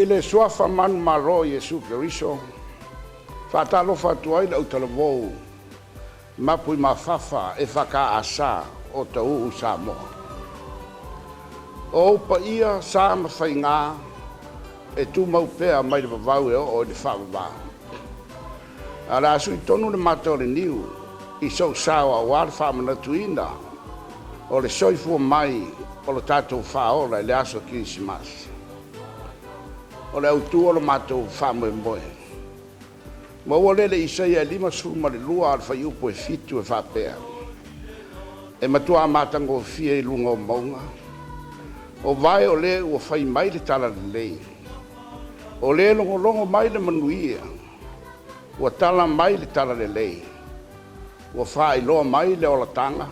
I le Suafa manumalo o Iesu Keriso, faatalofa atu ai le autalavou mapu i mafafa EFKS o Tauu Samoa. O ou paia, sa ma faigā e tumau pea mai le vavau e oo i le faavavau. Ae o le a sui tonu le mata o le niu i sou sao aua le faamanatuina o le soifua mai o lo tatou Faaola i le aso Kerisimasi. O le autu o lo matou faamoemoe. Maua lea i le Isaia e 52 a o le fuaiupu e 7 e faapea, E matua matagofie i luga o mauga, o vae o le ua fai mai le talalelei, o le logologo mai le manuia, ua tala mai le talalelei, ua faailoa mai le olataga,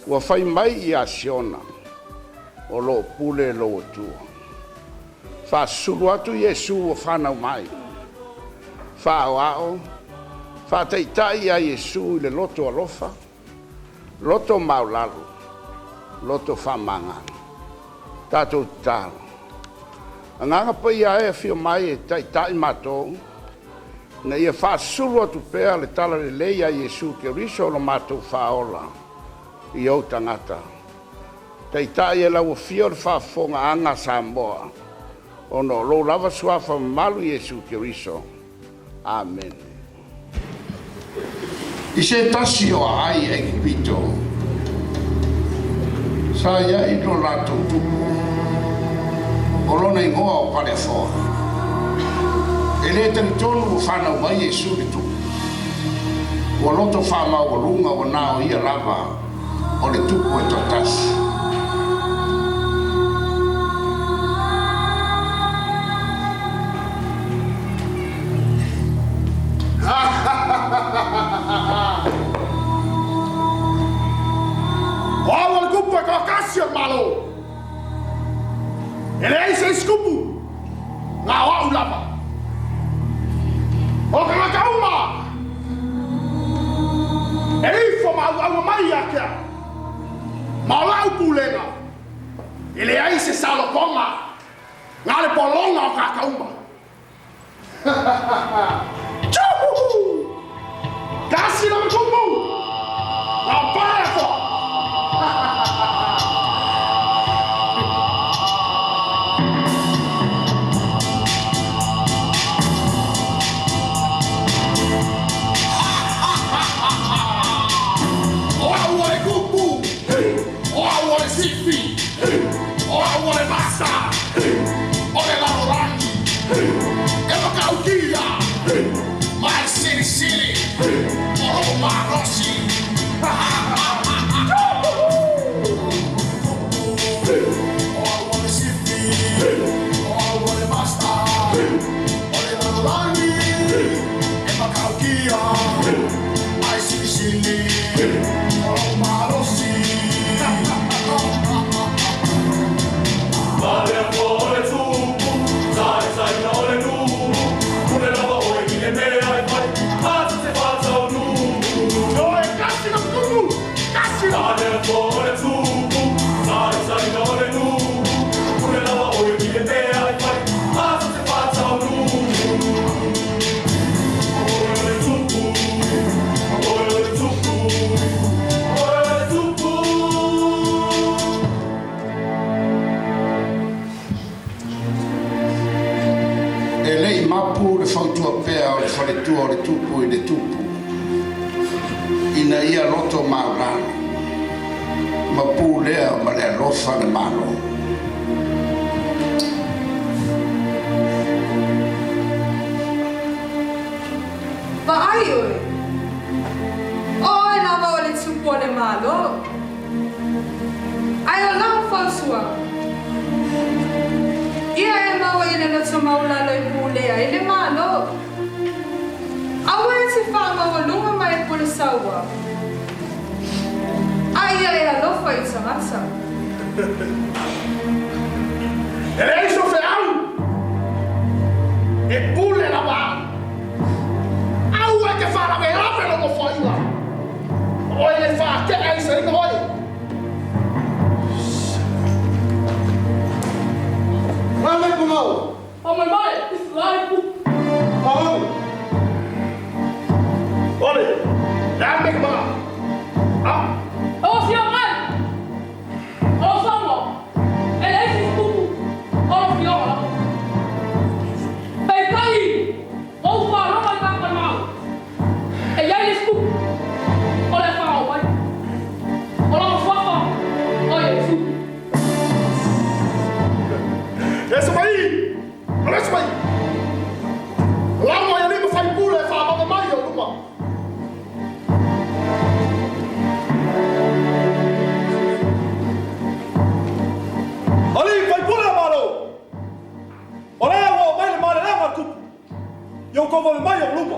ua fai mai ia Siona, o lo o pule lou Atua. Faasusulu atu Iesu ua fanau mai, faaoao, faataitai ia Iesu i le loto alofa, loto maulalo, loto faamagalo. Tatou tatalo. Agaga Paia e afio mai e taitai matou, ina ia faasusulu atu pea le talalelei a Iesu Keriso o lo matou Faaola i ou tagata. Taitai e lau afio le faafofogaaga a Samoa, ona o lou lava suafa mamalu Iesu Keriso. Amene. I se tasi o aai Aikupito, sa i ai lo latou tupu, o lona igoa o Paleafoa. E le talitonu ua fanau mai Iesu le tupu. Ua loto faamaualuga ua na o ia lava o le tupu e toatasi. O au o le tupu e toatasi o le Malo. E leai se isi tupu, na o au lava. O tagata uma e ifo ma auauna mai ia te au, ma o lau pulega, e leai se salotoga na le pologa o tagata uma. Tchuhuhu! Tasi lava tupu! Na o pae atoa! O au o le tupu! O au o le sifi! O au o le masa! O le lalolagi! E matautia! Ma e silisili! O lou malosi! O au o le sifi! O au o le masa! O le lalolagi! E matautia! Ma e silisili! O lou malosi! Ioe, tasi lava tupu! Tasi lava! E le i mapu le fautua pea o le faletua o le tupu i le tupu, ina ia loto maulalo, ma pulea ma le alofa le Malo. Vaai oe! O oe lava o le tupu o le Malo. Ae o lau fautuaga, ia e maua i le loto maulalo e pulea i le Malo. Aua e te faamaualuga ma e pule saua, a ia e alofa i tagata. E leai so feau e pule lava au. Aua e te faalavelave lou nofoaiga. O oe e faatea i saina oe. Ngā mai pumau. outou vave mai o luma.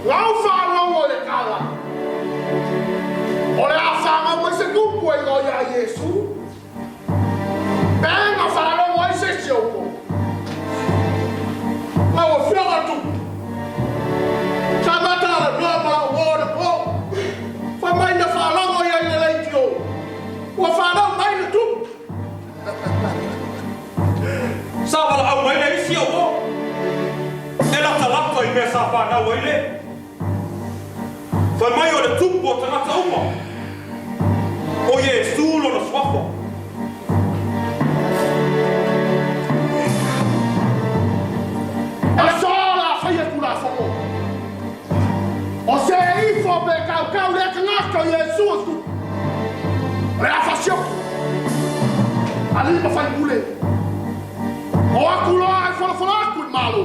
Lau whanau o le kala. O le a whanau mai se tupu e ngoi a Iesu. Penga whanau ai se sioko. Lau a whianga tupu. Sa mata la noa ma lau o le po. Wha mai na whanau ai ai le leitio. Ua whanau mai le tupu. Sa wala au mai le isi au o. E lata lata i mea sa whanau ai le. Whai mai o le tupu o tangata uma. O Iesu lona suafa. A sola whai atu la whango. O se ifo pe kau kau le kangaka Iesu o tupu. O le a whasioko. A lima whai mule. O aku loa ai whala whala aku i malo.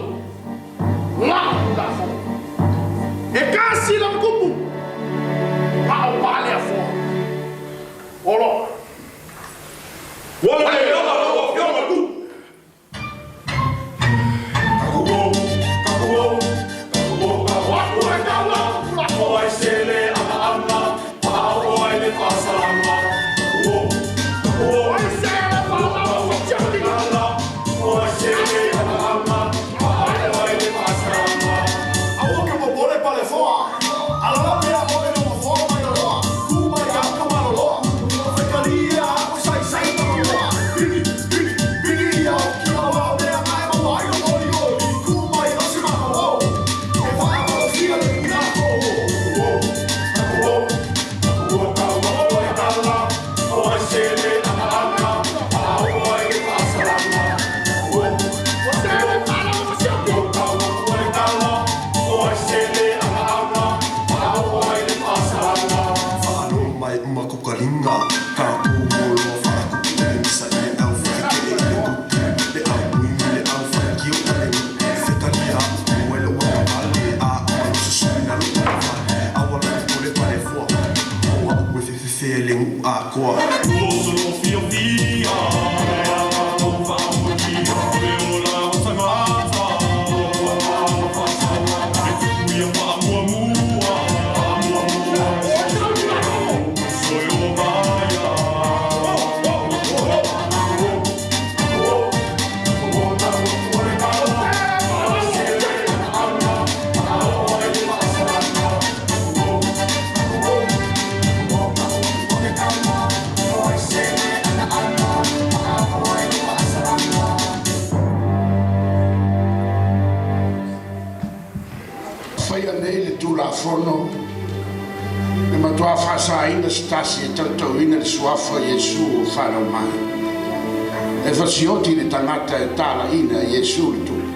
La la whango. E kasi la mkupu. Pa o pale a fo. Olo. Wala le lava lau afioga tupu. O aku e kau la la fo. O ai se la fa la fa siaki. Aua ke popole palefoa. Alala pea oe no mafoa mai loa. Tu mai au ka maloloa. Whaikalia aku sai sai maloloa. Piki, piki, piki ia o ki lau au mea mai maua ai o oli oli. Ku mai o se maha o. E whaamalofia le punako. O se le fa la fa siaki. Whaano mai uma kukalinga Ka pūmolo whaakuku le misa i le au whakakele i le kuku Le au muimi le au whakakio a le Whekalia upu ele ua pale A uma no susui na lo ua Awa la pole pale fua Oa upu e fefefe le ngu a koa. O kau la fo. Whaia nei le tulafono e matua whaasaina se tasi e tautauina le suafa o Iesu o whanau mai. E whasioti le tangata e tāla ina Iesu le tupu.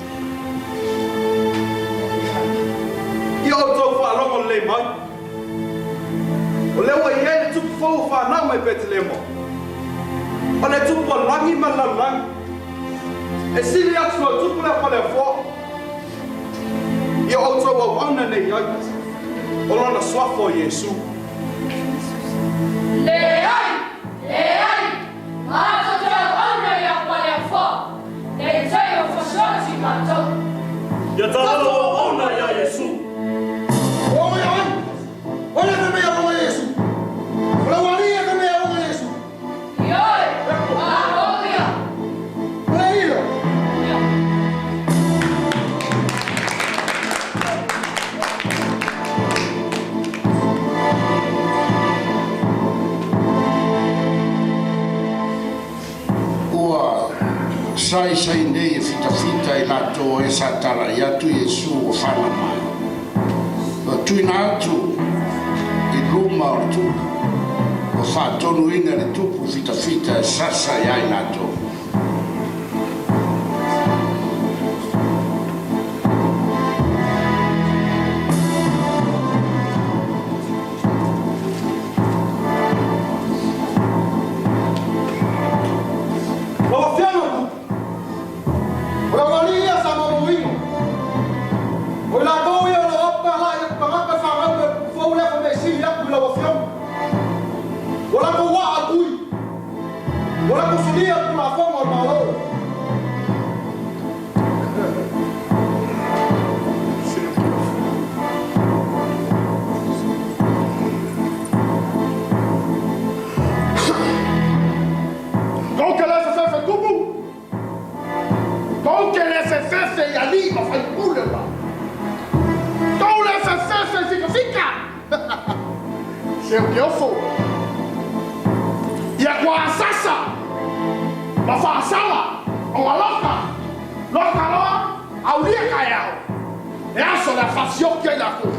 Ia outou faalogo lelei mai. O lea ua i ai le tupu fou o whanau mai Petelemo. O le tupu o lagi ma le lalolagi. E sili atu o tupu lea paleafoa. Ia outou auauna nei ai. O lona suafa o Iesu. Leai, leai, matou te auauna ia Paleafoa, nei te o fasioti matou. Ia tatou auauna ia Iesu. O ai ai. O le mea o Iesu. O le wali e mea o Iesu. Ioe, matou ia. O le ilo. Ia. Ua sai sai nei e fitafita i latou e sa tala i atu Iesu o whana mai. Ua tuina atu i luma o le tupu. Ua whaatonuina le tupu fitafita e sasa i ai latou. Afioga. Ua latou aa tui, ua latou solia le Tulafono a le Malo. Tou te le fefefe tupu, tou te le fefefe i alii ma faipule o la. Tou le fefefe i fikafika. Se o ke ofo. Ia kua asasa ma faasala o aloka, loka loa, aulia kaeao. E aso le a faasioki ai latou.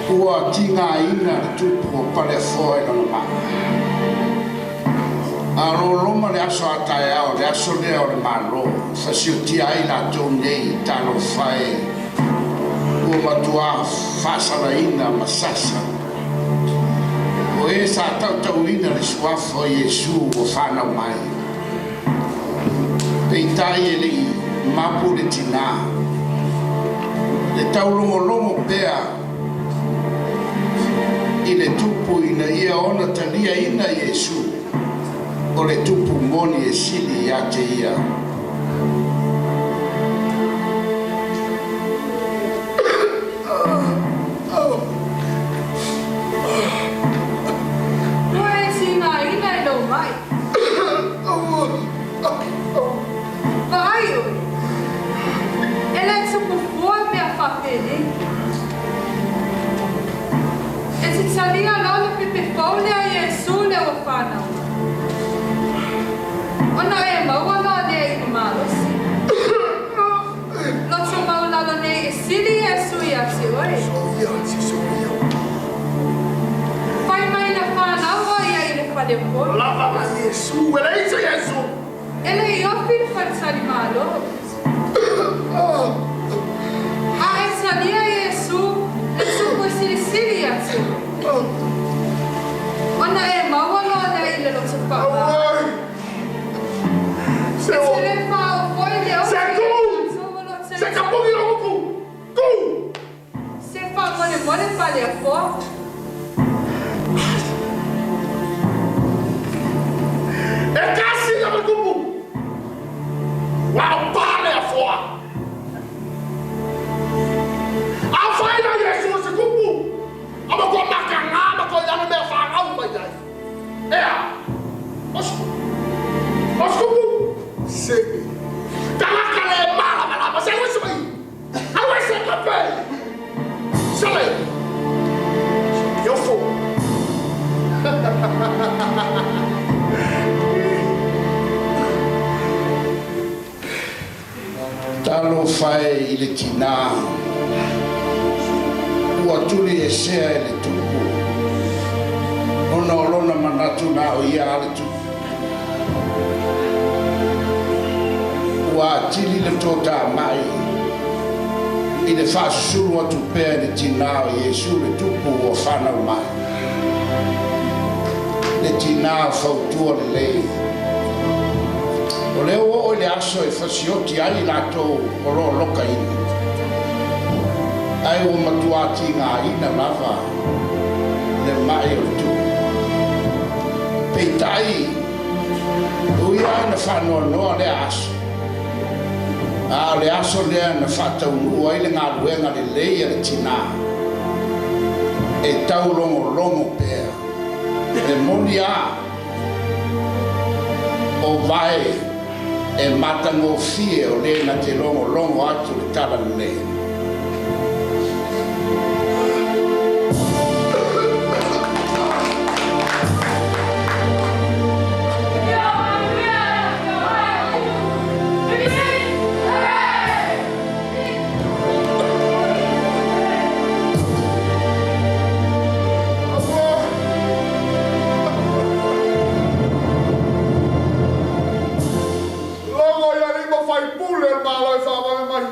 Ua tigaina le tupu o Paleafoa i lona maa. A loloma le aso a taeao, le aso lea o le Malo, fasiotia ai latou nei talofa e ua matuā faasalaina ma sasa. O e sa tautauina le suafa o Iesu ua fanau mai. Peitai e le'i mapu le tinā. Le taulogologo pea i le tupu ina ia ona taliaina Iesu o le tupu moni e sili ia te ia. Ua e tigaina i lou mai. Vaai oe. E le tupu fua mea faapenei. E te talia loa le pepe fou lea Iesu lea ua fanau. Ona e maua loa lea i le malosi. Loto maualalo nei e sili Iesu ia te oe. Fai mai na fanau o ia i le faleupolu. Lava ma Iesu, e leai se Iesu. E le i ofi le faletalimalo. A e talia Iesu, le tupu e silisili ia te oe. Ona e maua loa lea i le loto faamama. E te le faaoo foi le ofi Se i tu! le Se kapuki lo kuku! Tu! Se faamolemole Paleafoa. E kasi na matupu! Ua o Paleafoa! Afai na Iesu o se kupu, a matua makagā matua i ana mea fanau mai ai. Ea! O se kupu! O se kupu! Se. Tagata le malamalama, se alu ese mai! Alu ese kape! Sale! Se ofo! Talofa e i le tinā Ua tuliesea e le Tupu ona o lona manatu na o ia lava le Tupu. Ua atili le totamai i le faasusulu atu pea i le tinā o Iesu le Tupu ua fanau mai, le tinā fautua lelei. O lea ua oo i le aso e fasioti ai i latou o lo o lokaina, ae ua matua tigaina lava le mai o le Tupu. Peitai, e ui lava ina faanoanoa lea aso, a o le aso lea na faataunuu ai le galuega lelei a le tinā e taulogologo pea. E moni lava o vae e matagofie o le na te logologo atu i le talalelei. Logo i alii ma faipule o le Malo e faavave mai.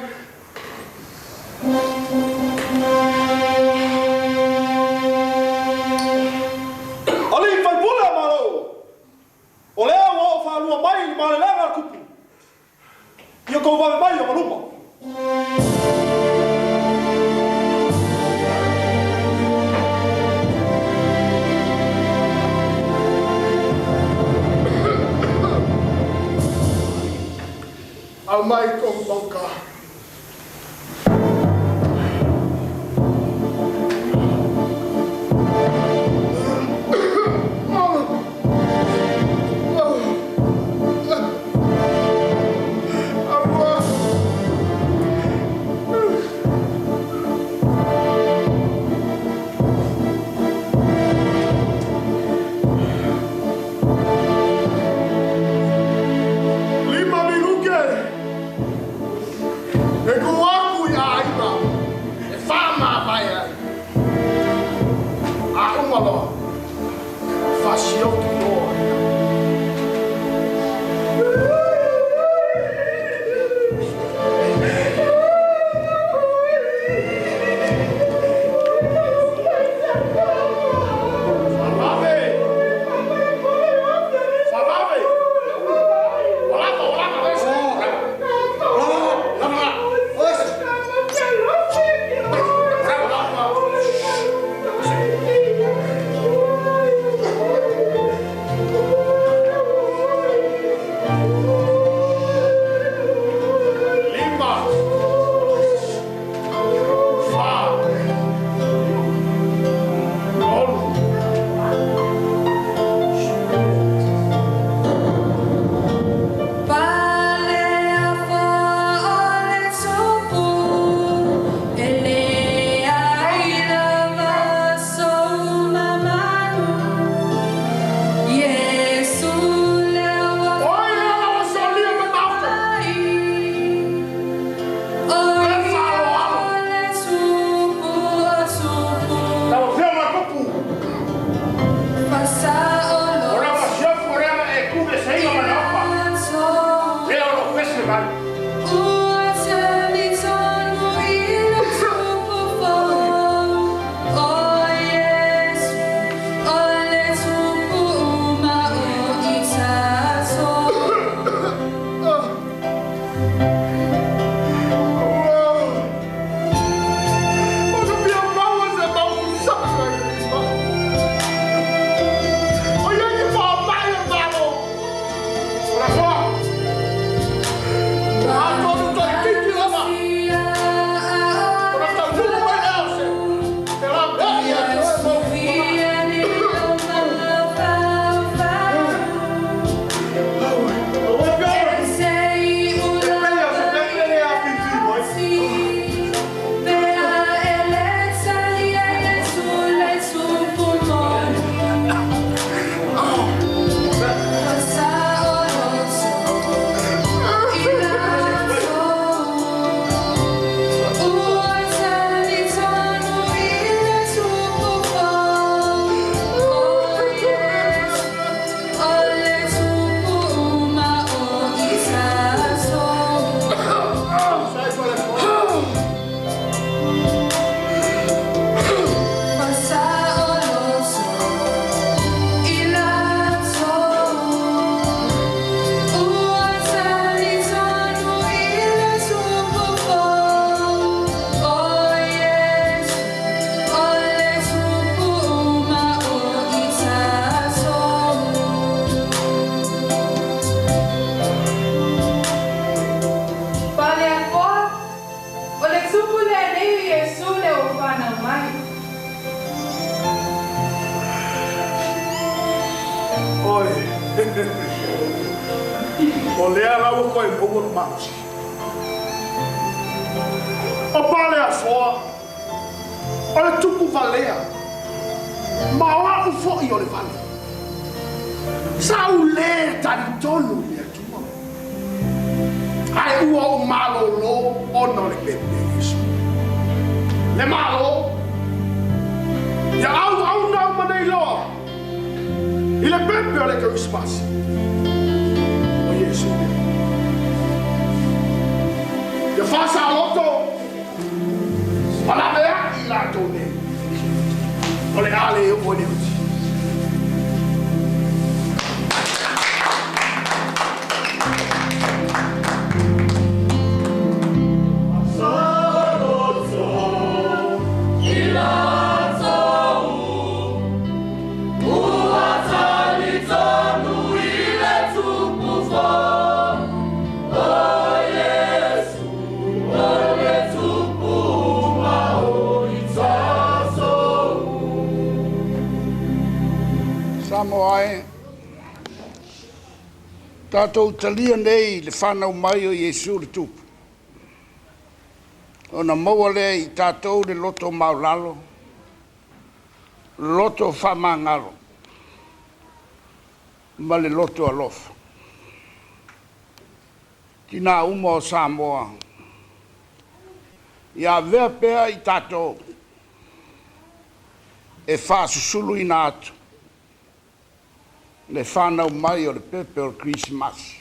O lea la ua toe maua le malosi. O Paleasoa, o le tupu valea, ma o a'u fo'i o le vale. Sa ou lē talitonu i le Atua, ae ua ou malōlō ona o le pepe o Iesu. Le Malo, ia auauna uma nei loa i le pepe o le Kerisimasi, o Iesu lea. Ia faasaloto ma laveai i latou nei, o le a le oo i le oti. Samoa e, tatou talia nei le fanau mai o Iesu le Tupu, ona maua lea i tatou le loto maulalo, loto faamagalo, ma le loto alofa. Tinā uma o Samoa, ia avea pea i tatou e faasusuluina atu le fanau mai o le pepe o le Kerisimasi.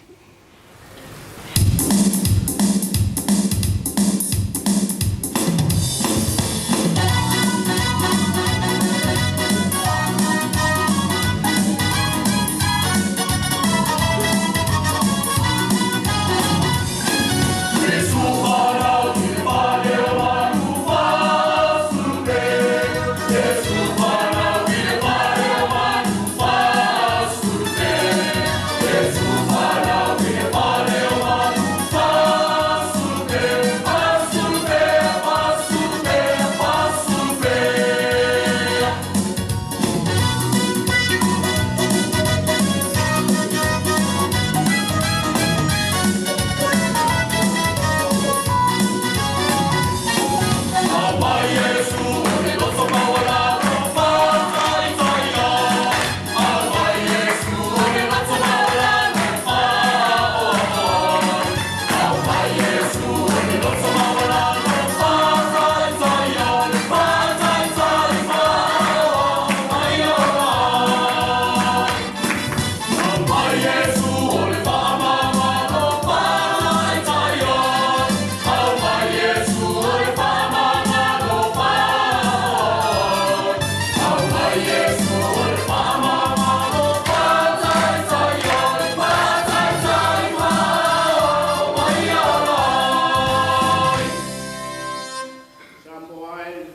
Samoa e,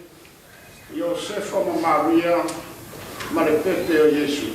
Iosefa ma Maria ma le pepe o Iesu.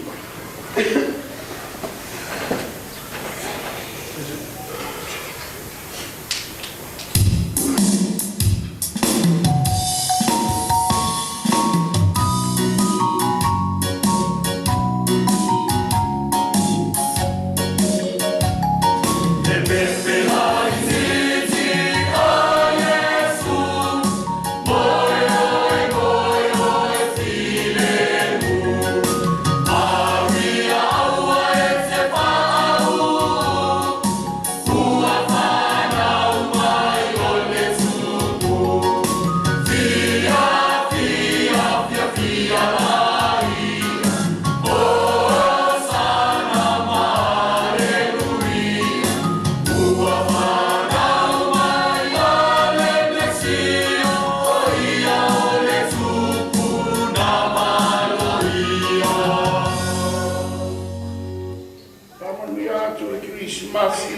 Faamanuia atu le Kerisimasi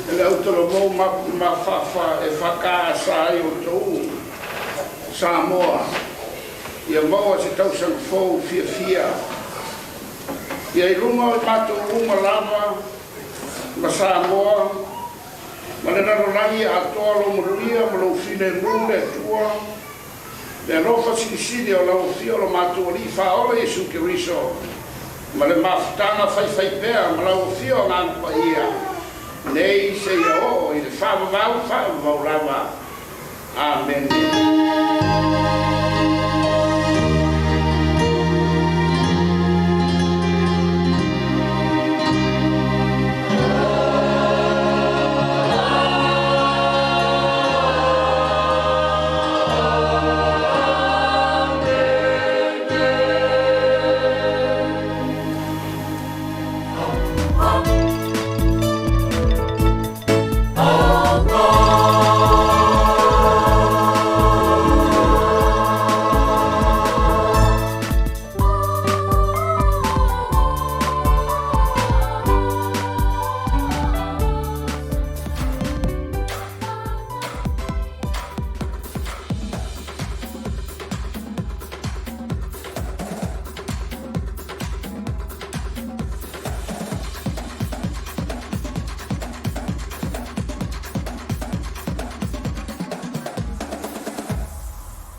e le autalavou mapu i mafafa e FKS ai outou Samoa, ia maua se tausaga fou fiafia. Ia i luga o matou uma lava ma Samoa ma le lalolagi atoa lou manuia ma lou filemu le Atua, le alofa silisili o lau Afio lo matou Alii Faaola Iesu Keriso. Ma le mafutaga faifaipea ma lau Afio Agaga Paia, nei seia oo i le faavavau faavavau lava. Amene.